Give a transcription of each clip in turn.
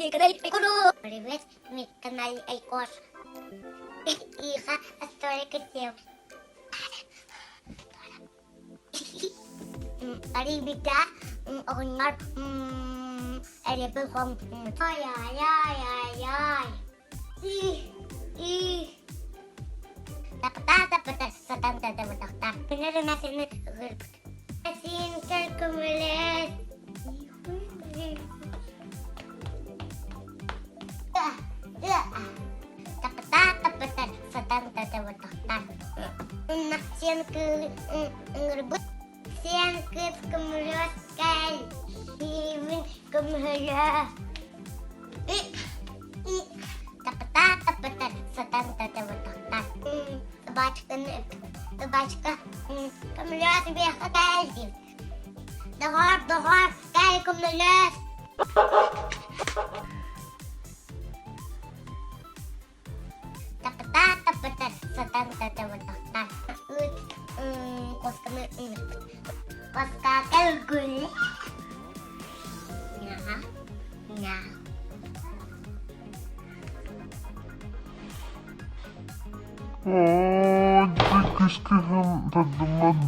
Привет, на канале Айкош. Иха Асторика Арибита оҕонньор эребил хом ай-ай-ай-ай-ай Сиэн кыыс көмүлүөс кэл, сиибин көмүлүө. Тапыта-тапыта сатан татабытахтар. Собачканы собачка көмүлүөс биэхэ кэл диир. Доҕоор, доҕоор, кэл көмүлүөс. Тапыта-тапыта сатан татабытахтар. Ыт куосканы ыҥырбыт. Куоска кэл гүл. Ой, кыскыһым тардыммат.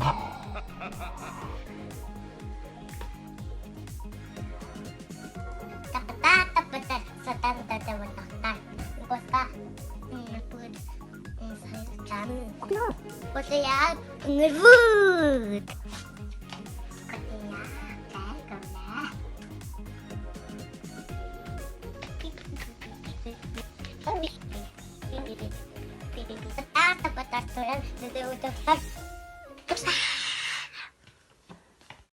Тапыта-тапыта сатан татабытахтар. Куоска Косыйаан ыҥырбыт.